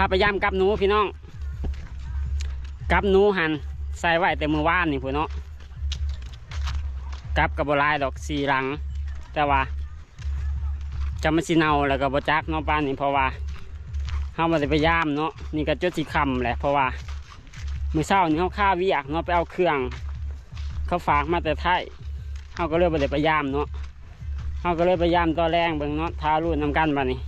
ພາໄປຢາມກັບໜູພີ່ນ້ອງ. ກັບໜູຫັ້ນໃສ່ໄວ້ແຕ່ມື້ວານນີ້ພຸ້ນເນາະ. ກັບກໍບໍ່ຫຼາຍດອກ ສີ່ຫຼັງ ແຕ່ວ່າ ຈະມັນຊິເນົ່າແລ້ວກໍບໍ່ຈັກເນາະ ປານນີ້ ເພາະວ່າເຮົາບໍ່ໄດ້ໄປຢາມເນາະ. ນີ້ກໍຈົນຊິຄ່ຳແຫຼະ ເພາະວ່າມື້ເຊົ້ານີ້ເຮົາຄາວຽກເນາະ ໄປເອົາເຄື່ອງ ເຂົາຝາກມາແຕ່ໄທ ເຮົາກໍເລີຍບໍ່ໄດ້ໄປຢາມເນາະ. ເຮົາກໍເລີຍໄປຢາມຕອນແລງເບິ່ງເນາະ ຖ້າລຸ້ນນຳກັນບາດນີ້.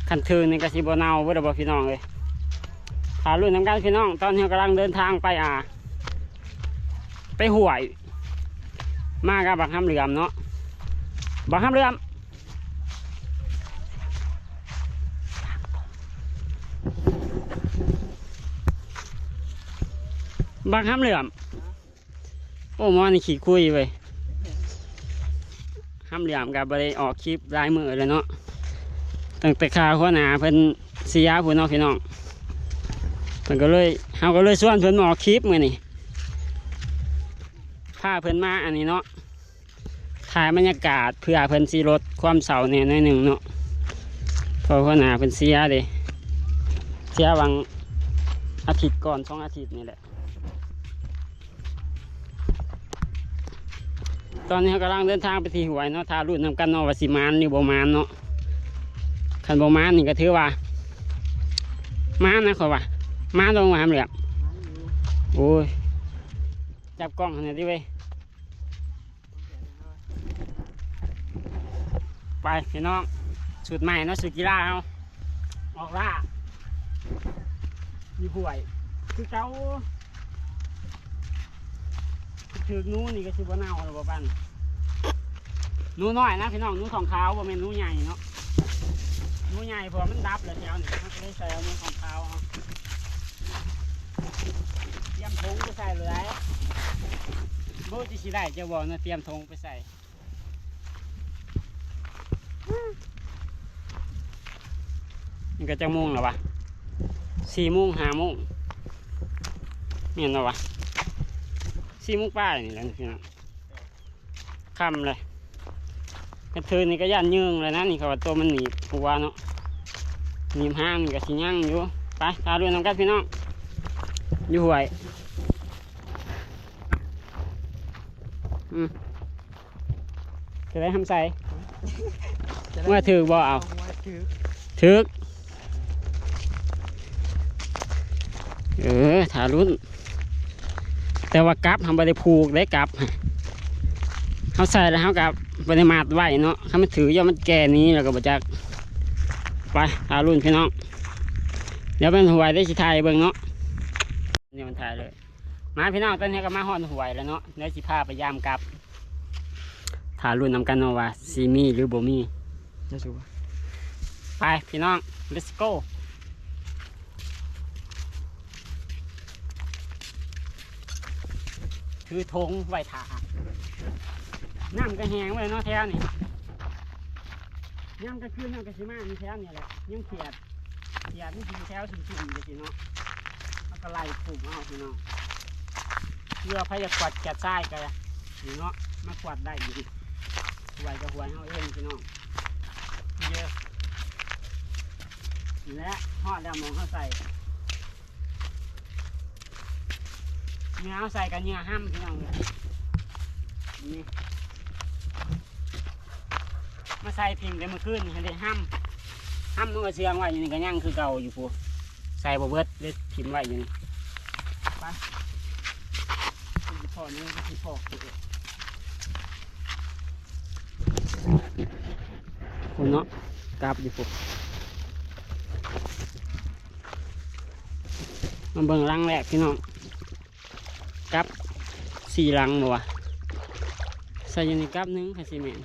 ຄັນຖືກນີ້ກໍຊິບໍ່ເນົ່າເບິດແລ້ວບໍ່ພີ່ນ້ອງເອີຍ? ຖ້າລຸ້ນນຳກັນພີ່ນ້ອງ. ຕອນນີ້ເຮົາກຳລັງເດີນທາງໄປ ອ່າ ໄປຫ້ວຍ ມາກັບບັກຫຳເຫຼືອມເນາະ ບັກຫຳເຫຼືອມ. ບັກຫຳເຫຼືອມ ໂອ້ ໝໍນີ້ຂີ້ຄຸຍເວີຍ. ຫຳເຫຼືອມກໍບໍ່ໄດ້ອອກຄລິບຫຼາຍມື້ແລ້ວເນາະ ຕັ້ງແຕ່ຄາວຫົວໜ້າເພິ່ນເສຍພຸ້ນເນາະພີ່ນ້ອງ. ເພິ່ນກໍເລີຍ ເຮົາກໍເລີຍຊວນເພິ່ນມາອອກຄລິບມື້ນີ້ ພາເພິ່ນມາອັນນີ້ເນາະ ຖ່າຍບັນຍາກາດ ເພື່ອເພິ່ນຊິລົດຄວາມເສົ້າແດ່ໜ້ອຍໜຶ່ງເນາະ ເພາະຫົວໜ້າເພິ່ນເສຍເດ້ ເສຍຫວ່າງອາທິດກ່ອນ ສອງອາທິດນີ້ແຫຼະ. ຕອນນີ້ເຮົາກຳລັງເດີນທາງໄປທີ່ຫ້ວຍເນາະ ຖ້າລຸ້ນນຳກັນເນາະວ່າຊິໝານຫຼືບໍ່ໝານເນາະ. ຄັນບໍ່ໝານນີ້ກໍຖືວ່າໝານນະ ຂ້ອຍວ່າໝານ. ລົງມາຫຳເຫຼືອມ ໂອ້ຍ ຈັບກ້ອງໃຫ້ແດ່ຕິເວີຍ. ໄປພີ່ນ້ອງ ຊຸດໃໝ່ເນາະ ຊຸດກິລາເຮົາ ອອກລ່າຢູ່ຫ້ວຍຄືເກົ່າ. ຖືກໜູນີ້ກໍຊິບໍ່ເນົ່າແລ້ວບໍ່ປານ ໜູນ້ອຍນະພີ່ນ້ອງ ໜູທອງຂາວ ບໍ່ແມ່ນໜູໃຫຍ່ເນາະ. ໜູໃຫຍ່ເພາະວ່າມັນດັບແລ້ວແຖວນີ້ ເຮົາກໍເລີຍໃສ່ເອົາໜູທອງຂາວເຮົາ. ຕຽມຖົງໄປໃສ່ເລີຍ ບໍ່ຈັກຊິໄດ້ຈັກບໍ່ເນາະ ຕຽມຖົງໄປໃສ່. ນີ້ກໍຈັກໂມງແລ້ວວະ ສີ່ໂມງ ຫ້າໂມງ ແມ່ນແລ້ວວະ ສີ່ໂມງປາຍນີ້ແຫຼະພີ່ນ້ອງ. ຄ່ຳເລີຍ ກະເທີນນີ້ກໍຢ້ານຍືງແລ້ວນະ ນີ້ເຂົາວ່າໂຕມັນໜີບຫົວເນາະ ໜີບຫາງນີ້ກໍຊິຍັງຢູ່. ໄປ ຖ້າລຸ້ນນຳກັນພີ່ນ້ອງ ຢູ່ຫ້ວຍ ອືມ ຈະໄດ້ຫຳໃສ ເມື່ອຖືກບໍ່ ເອົາ ຖືກ ຖືກ ເອີ ຖ້າລຸ້ນ. ແຕ່ວ່າກັບເຮົາບໍ່ໄດ້ຜູກເດ້ ກັບເຮົາໃສ່ແລ້ວເຮົາກໍບໍ່ໄດ້ມັດໄວ້ເນາະ ຄັນມັນຖືກ ຢ້ານມັນແກ່ໜີແລ້ວກໍບໍ່ຈັກ. ໄປ ຖ້າລຸ້ນພີ່ນ້ອງ ດຽວເປັນຫ້ວຍ ດຽວຊິຖ່າຍໃຫ້ເບິ່ງເນາະ ນີ້ມັນຖ່າຍເລີຍ. ມາພີ່ນ້ອງ ຕອນນີ້ກໍມາຮອດຫ້ວຍແລ້ວເນາະ ດຽວຊິພາໄປຢາມກັບ ຖ້າລຸ້ນນຳກັນເນາະວ່າຊິມີຫຼືບໍ່ມີ. ໄປພີ່ນ້ອງ let's go. ຖືຖົງໄວ້ຖ້າ ນ້ຳກໍແຫ້ງເບິດເນາະແຖວນີ້ ຍາມກາງຄືນເຮົາກໍຊິມາຢູ່ແຖວນີ້ແຫຼະ ຍັງຂຽດ ຂຽດມັນຊິແຖວຊຸ່ມໆ ຈັ່ງຊີ້ເນາະ ເຮົາກໍໄລ່ຂຸມເອົາພີ່ນ້ອງ ເພື່ອໃຜຢາກກວດຂຽດຊາຍກໍນີ້ເນາະ ມາກວດໄດ້ຢູ່ ຫ້ວຍກໍຫ້ວຍເຮົາເອງພີ່ນ້ອງ ເດີ ນີ້ແຫຼະ ຮອດແລ້ວໝ່ອງເຮົາໃສ່ ເຫຍື່ອເຮົາໃສ່ກັບເຫຍື່ອຫຳພີ່ນ້ອງເອີຍ ນີ້ ມາໃສ່ຖິ້ມແຕ່ມື້ຄືນນີ້ ໃຫ້ໄດ້ຫຳ ຫຳມັນກໍເຊື່ອງໄວ້ຢູ່ນີ້ ກໍຍັງຄືເກົ່າຢູ່ພຸ້ນ ໃສ່ບໍ່ເບິດ ເລີຍຖິ້ມໄວ້ຢູ່ນີ້. ໄປ ຊິພໍ້ນີ້ ຊິພໍ້ ພຸ້ນເນາະ ກັບຢູ່ພຸ້ນ. ມາເບິ່ງຫຼັງແລກພີ່ນ້ອງ ກັບສີ່ຫຼັງບໍ່ວະ ໃສ່ຢູ່ນີ້ກັບໜຶ່ງ ຄັນຊິແມ່ນ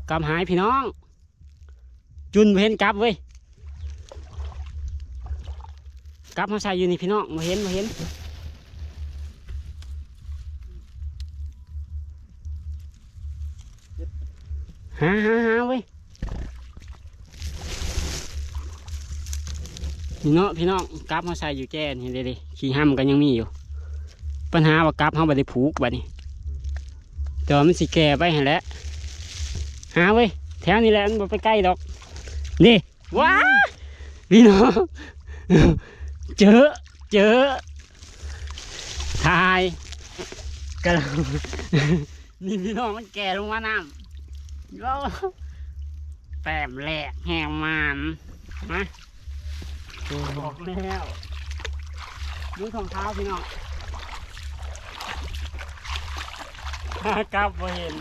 ກັບຫາຍພີ່ນ້ອງ ຈຸນບໍ່ເຫັນກັບເວີຍ ກັບເຮົາໃສ່ຢູ່ນີ້ພີ່ນ້ອງ ບໍ່ເຫັນ ບໍ່ເຫັນ ຫາ ຫາ ຫາເວີຍ. ນີ້ເນາະພີ່ນ້ອງ ກັບມາໃສ່ຢູ່ແຈນີ້ເດ້ ຂີ້ຫຳກໍຍັງມີຢູ່ ປັນຫາວ່າກັບເຮົາບໍ່ໄດ້ຜູກບາດນີ້ ແຕ່ວ່າມັນຊິແກ່ໄປຫັ້ນແຫຼະ ຫາເວີຍ ແຖວນີ້ແຫຼະ ມັນບໍ່ໄປໄກດອກ ນີ້ ວ້າ ພີ່ນ້ອງ ເຈີ ເຈີ ຖ່າຍ ກຳລັງ ນີ້ພີ່ນ້ອງ ມັນແກ່ລົງມານ້ຳ ໂອ້ ແຕ້ມແລກແຮງໝານ ມາ ອອກແລ້ວ ຢູ່ທາງເທ້າພີ່ນ້ອງ ຫາກັບບໍ່ເຫັນ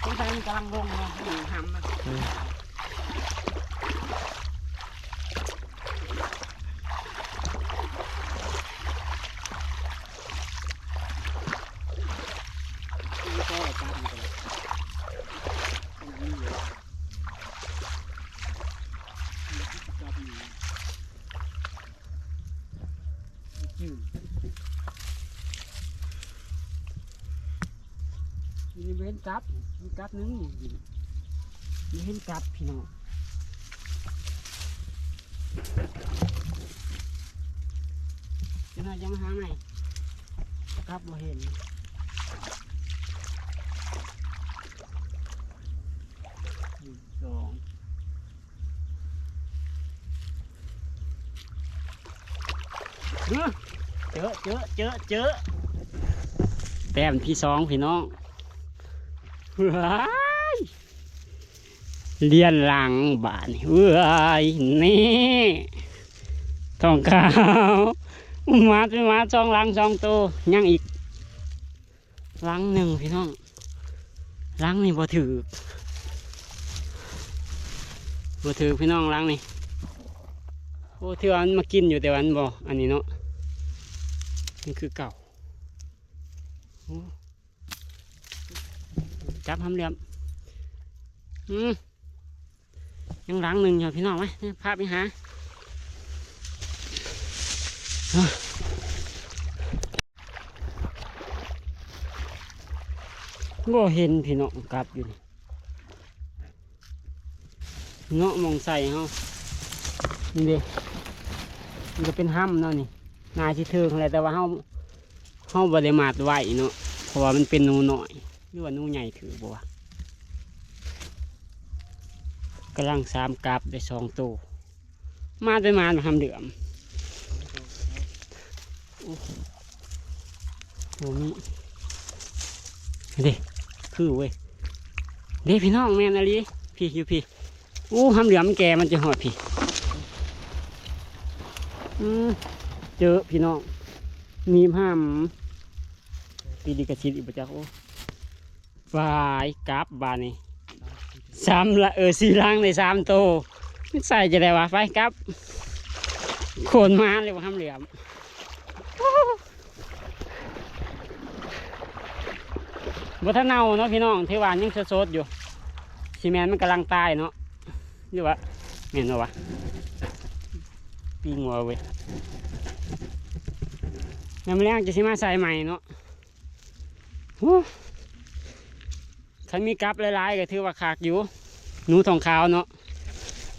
ສົງໄສມັນກຳລັງລົງເນາະ ຢູ່ຫຳມັນ ອືມ ຢູ່ນີ້ບໍ່ເຫັນກັບ ມີກັບໜຶ່ງ ນີ້ບໍ່ເຫັນກັບພີ່ນ້ອງ ຈັກໜ້ອຍຈະມາຫາໃໝ່ ກັບບໍ່ເຫັນ ສອງ ເຈີ ເຈີ ເຈີ ເຈີ ແຕ້ມທີສອງພີ່ນ້ອງ ວ້າຍ ລຽນຫຼັງບາດນີ້ ເອີຍ ນີ້ ທອງຂາວ ມາ ມາສອງຫຼັງສອງໂຕ ຍັງອີກ ຫຼັງໜຶ່ງພີ່ນ້ອງ ຫຼັງນີ້ບໍ່ຖືກ ບໍ່ຖືກພີ່ນ້ອງ ຫຼັງນີ້ ໂອ້ ຖືວ່າມັນມາກິນຢູ່ ແຕ່ວ່າມັນບໍ່ ອັນນີ້ເນາະ ມັນຄືເກົ່າ ໂອ້ ຈັບຫຳຫຼຽມ ອືມ ຍັງຫຼັງໜຶ່ງຢູ່ພີ່ນ້ອງ ມາ ພາໄປຫາ ບໍ່ເຫັນພີ່ນ້ອງ ກັບຢູ່ນີ້ເນາະ ໝ່ອງໃສ່ເຮົາ ນີ້ເດ້ ມັນກໍເປັນຫຳເນາະນີ້ ໜ້າຊິເຖິງແຫຼະ ແຕ່ວ່າເຮົາ ເຮົາບໍ່ໄດ້ມັດໄວ້ເນາະ ເພາະວ່າມັນເປັນໜູນ້ອຍ ຫຼືວ່າໜູໃຫຍ່ຖືກບໍ່ວະ ກຳລັງສາມກັບໄດ້ສອງໂຕ ມາແຕ່ມາຫຳເຫຼືອມ ໂອ້ ບໍ່ມີ ເດ້ ຄືເວີຍ ເດ້ພີ່ນ້ອງ ແມ່ນອີ່ຫຼີ ພີ້ ຢູ່ພີ້ ໂອ້ ຫຳເຫຼືອມແກ່ມັນຈະຮອດພີ້ ອືມ ເຈີພີ່ນ້ອງ ໜີບຫຳ ຕິດລິຂະສິດອີກບໍ່ຈັກ ໂອ້ ປາຍ ກັບບາດນີ້ ສາມລະ ເອີ ສີ່ຫຼັງໄດ້ສາມໂຕ ມັນໃສ່ຈັ່ງໃດວະ ໄປກັບ ໂຄນມາເລີຍຫຳເຫຼືອມ. ບໍ່ທັນເນົ່າເນາະພີ່ນ້ອງ ຖືວ່າຍັງສົດໆຢູ່ ຊິແມ່ນມັນກຳລັງຕາຍເນາະ ຫຼືວ່າແມ່ນບໍ່ວະ ປີງົວເວີຍ ຍາມແລງຈະຊິມາໃສ່ໃໝ່ເນາະ. ໂອ້ ຄັນມີກັບຫຼາຍໆກໍຖືວ່າຄັກຢູ່ ໜູທອງຂາວເນາະ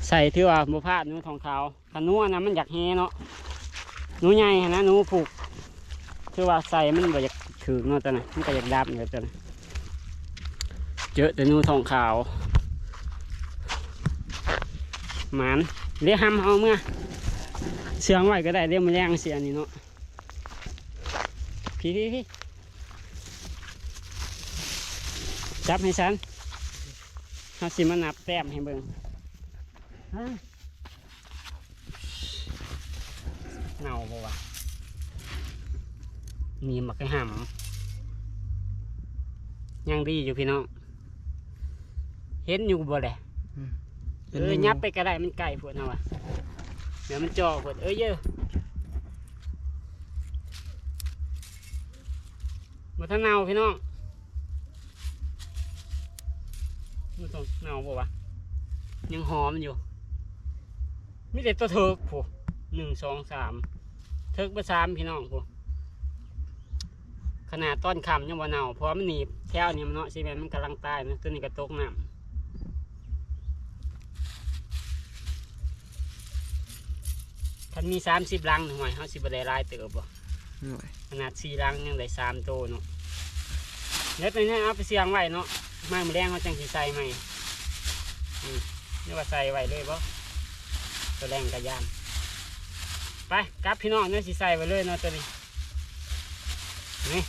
ໃສ່ຖືວ່າບໍ່ພາດ ໜູທອງຂາວ. ຄັນໜູອັນນັ້ນມັນຢາກແຮ່ເນາະ ໜູໃຫຍ່ຫັ້ນນະ ໜູຜູກ ຄືວ່າໃສ່ມັນບໍ່ຢາກຖືກເນາະ ຕອນນັ້ນມັນກໍຢາກດັບເນາະ ຕອນນັ້ນ. ເຈີແຕ່ໜູທອງຂາວ ໝານ ເດ ຫຳເອົາເມືອເຊື່ອງໄວ້ກໍໄດ້ ເດ ມື້ແລງຊິອັນນີ້ເນາະ. ພີ້ໆໆ ຈັບໃຫ້ສັນ ເຮົາຊິມານັບແຕ້ມໃຫ້ເບິ່ງ. ເນົ່າບໍ່ວະ? ນີ້ໝາກໄກ່ຫຳ ຍັງດີຢູ່ພີ່ນ້ອງ ເຫັນຢູ່ບໍ່ແຫຼະ? ອືມ ເອີ ຍັບໄປກໍໄດ້ ມັນໃກ້ໂພດເຮົາວ່າ ດຽວມັນຈ່ອໂພດ. ເອີ ເຢີ ບໍ່ທັນເນົ່າພີ່ນ້ອງ ບໍ່ທັນເນົ່າບໍ່ວະ? ຍັງຫອມຢູ່ ມີແຕ່ຕົວເຖິກພຸ້ນ ໜຶ່ງ ສອງ ສາມ ເຖິກເບິດສາມພີ່ນ້ອງພຸ້ນ. ຂະໜາດຕອນຄ່ຳຍັງບໍ່ເນົ່າ ເພາະວ່າມັນໜີບແຖວນີ້ເນາະ ຊິແມ່ນມັນກຳລັງຕາຍເນາະ. ຕົວນີ້ກໍຕົກນ້ຳ ຄັນມີສາມສິບຫຼັງ ຫ້ວຍ ເຮົາຊິບໍ່ໄດ້ຫຼາຍເຕີບບໍ່? ໂອ້ຍ ຂະໜາດສີ່ຫຼັງຍັງໄດ້ສາມໂຕເນາະ. ແລ້ວຕົວນີ້ເອົາໄປສ່ຽງໄວ້ເນາະ ມາມື້ແລງເຮົາຈັ່ງຊິໃສ່ໃໝ່. ອືມ ຫຼືວ່າໃສ່ໄວ້ເລີຍບໍ່? ຕົວແລງກະຢ້ານ. ໄປ ກັບພີ່ນ້ອງ ເດີ ຊິໃສ່ໄວ້ເລີຍເນາະ ຕົວນີ້. ນີ້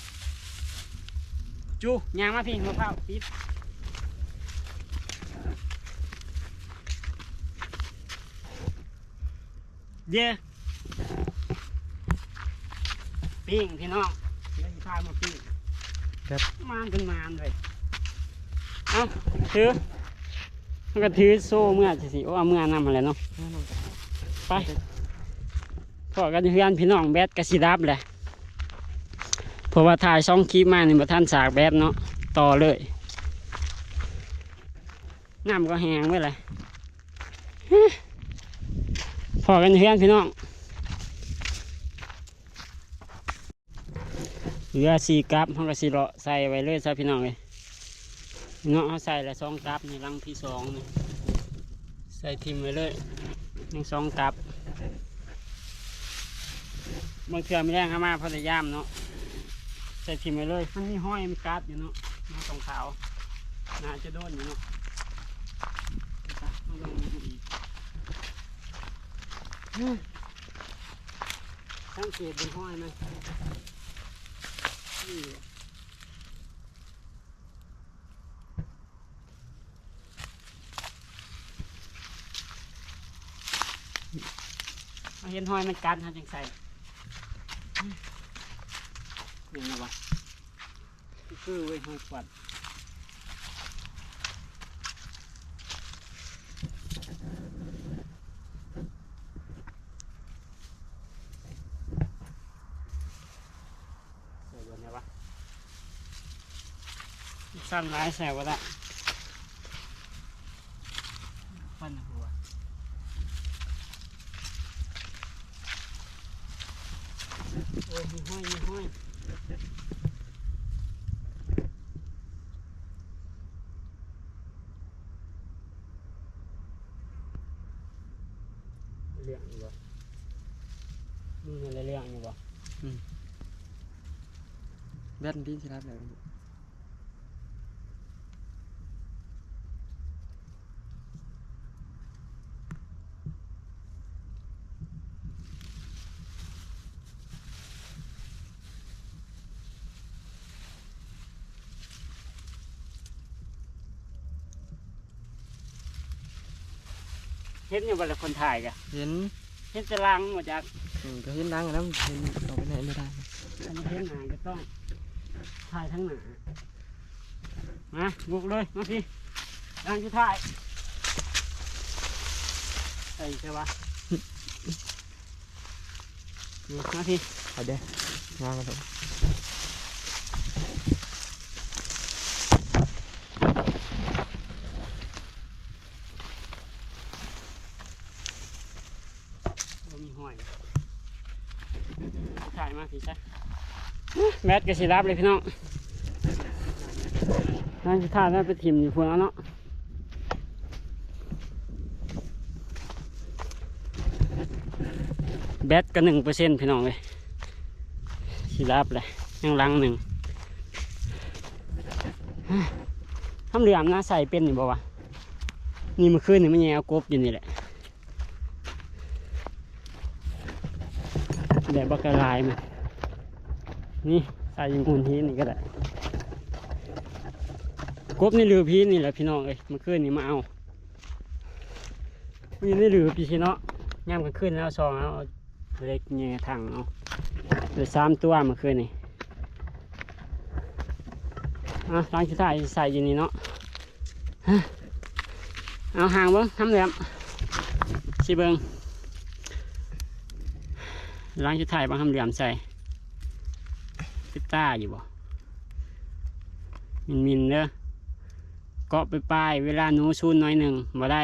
ຈູ ຍ່າງມາພີ້ ມະພ້າວຕິດ. ເຢ ປີ້ງພີ່ນ້ອງ ດຽວຊິພາມາປີ້ງ ແບບ ມານເປັນມານເລີຍ. ເອົາ ຖື ມັນກໍຖືໂຊເມືອ ຊິ ໂອ້ ເອົາເມືອນຳຫັ້ນແຫຼະເນາະ. ໄປ ພໍ້ກັນເຮືອນພີ່ນ້ອງ ແບັດກໍຊິດັບແຫຼະ ເພາະວ່າຖ່າຍສອງຄລິບມານີ້ ບໍ່ທັນສາກແບັດເນາະ ຕໍ່ເລີຍ. ນ້ຳກໍແຫ້ງເບິດແຫຼະ. ພໍ້ກັນເຮືອນພີ່ນ້ອງ ເຫຼືອສີ່ກັບ ເຮົາກໍຊິເລາະໃສ່ໄວ້ເລີຍຊະພີ່ນ້ອງເອີຍເນາະ. ເຮົາໃສ່ລະສອງກັບນີ້ ຫຼັງທີສອງນີ້ ໃສ່ຖິ້ມໄວ້ເລີຍ ຍັງສອງກັບ. ບາງເທື່ອມື້ແລງເຮົາມາພໍໄດ້ຢາມເນາະ ໃສ່ຖິ້ມໄວ້ເລີຍ. ມັນມີຫອຍມັນກັດຢູ່ເນາະ ໜ້າຕ້ອງຂາວ ໜ້າຈະໂດນຢູ່ເນາະ. ເອົາລົງມາອີກ ສັງເກດເບິ່ງຫອຍມັນ ນີ້ ເຮົາເຫັນຫອຍມັນກັດ ເຮົາຈຶ່ງໃສ່. ແມ່ນແລ້ວວະ ຄືເວີຍ ຫອຍຂວັນ. ໃສ່ເບິດແລ້ວວະ ສັ້ນຫຼາຍໃສ່ບໍ່ໄດ້ ຟັນຫົວ. ໂອ້ ມີຫອຍ ມີຫອຍ. ເລື່ອງຢູ່ບໍ່? ມຶງຫັ້ນແຫຼະເລື່ອງຢູ່ບໍ່? ອືມ ແບັດມັນຕິດຊິລັດແລ້ວ. ເຫັນຢູ່ບໍ່ລະຄົນຖ່າຍກະ? ເຫັນ ເຫັນແຕ່ຫຼັງບໍ່ຈັກ. ເອີ ກໍເຫັນຫຼັງນຳ ເຫັນອອກໄປໄດ້ບໍ່ໄດ້. ຄັນເຫັນໜ້າກໍຕ້ອງຖ່າຍທາງໜ້າ. ມາ ບຸກເລີຍ ມາພີ້ ຫຼັງສຸດທ້າຍ. ໃສ່ໃສ່ວະ ມາ ມາພີ້ ເອົາເດ້ ມາ ມາເຖາະ. ບໍ່ມີຫອຍ ຖ່າຍມາພີ້ຊະ. ແບັດກໍຊິດັບເລີຍພີ່ນ້ອງ ນັ້ນຊິຖ່າຍນັ້ນໄປຖິ້ມຢູ່ພຸ້ນເອົາເນາະ. ແບັດກໍໜຶ່ງເປີເຊັນພີ່ນ້ອງເອີຍ ຊິດັບແຫຼະ ຍັງຫຼັງໜຶ່ງ. ຄຳເຫຼືອມນະ ໃສ່ເປັນຢູ່ບໍ່ວະ? ນີ້ ມື້ຄືນນີ້ມາແຍ່ເອົາກົບຢູ່ນີ້ແຫຼະ. ແບບບັກກະຫຼາຍມັນ ນີ້ ໃສ່ຢູ່ມູນຫີນນີ້ກໍໄດ້. ກົບໃນລືບຫີນນີ້ແຫຼະພີ່ນ້ອງເອີຍ ມື້ຄືນນີ້ມາເອົາ ຢູ່ໃນລືບຢູ່ຊີ້ເນາະ. ຍາມກາງຄືນແລ້ວສ່ອງເອົາ ເຫຼັກແຍ່ຖັງເອົາ ໄດ້ສາມຕົວມື້ຄືນນີ້. ອ່ະ ຫຼັງສຸດທ້າຍໃສ່ຢູ່ນີ້ເນາະ. ເອົາຫາງເບິ່ງ ຄຳເຫຼືອມ ຊິເບິ່ງ ຫຼັງສຸດທ້າຍບັກຄຳເຫຼືອມໃສ່ ເປັນຕາຢູ່ບໍ່? ມິນໆເດີ ເກາະໄປປາຍ ເວລາໜູຊູນໜ້ອຍໜຶ່ງບໍ່ໄດ້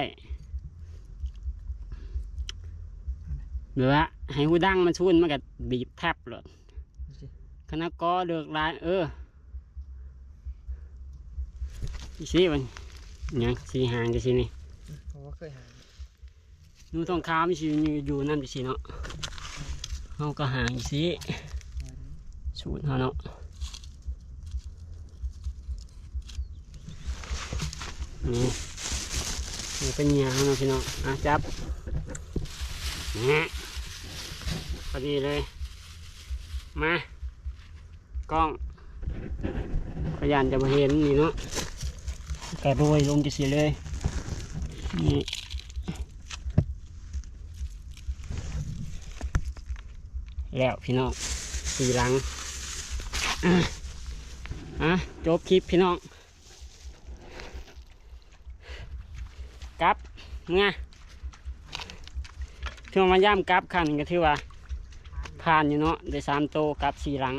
ຫຼືວ່າໃຫ້ຫູດັງມັນຊູນ ມັນກໍບີບແທັບໂລດ. ຄັນເຮົາກໍເລີກຫຼາຍ ເອີ ອີ່ຊີ້ມັນຫຍັງ ສີ່ຫາງຈັ່ງຊີ້ນີ້ ບໍ່ເຄີຍຫາ. ໜູທອງຂາວມັນຊິຢູ່ນຳຈັ່ງຊີ້ເນາະ ເຮົາກໍຫາງຈັ່ງຊີ້ ສູດເຮົາເນາະ. ນີ້ ນີ້ເປັນເຫຍື່ອເຮົາເນາະພີ່ນ້ອງ ອ່ະ ຈັບ ນີ້ ພໍດີເລີຍ ມາ ກ້ອງ ຂ້ອຍຢ້ານຈະບໍ່ເຫັນນີ້ເນາະ ກະໂລຍລົງຈັ່ງຊີ້ເລີຍ ນີ້ ແລ້ວພີ່ນ້ອງ ສີ່ຫຼັງ ອ່ະ ຈົບຄລິບພີ່ນ້ອງ ກັບເມືອ ຖືວ່າມາຢາມກັບຄັ້ງນີ້ກໍຖືວ່າຜ່ານຢູ່ເນາະ ໄດ້ສາມໂຕ ກັບສີ່ຫຼັງ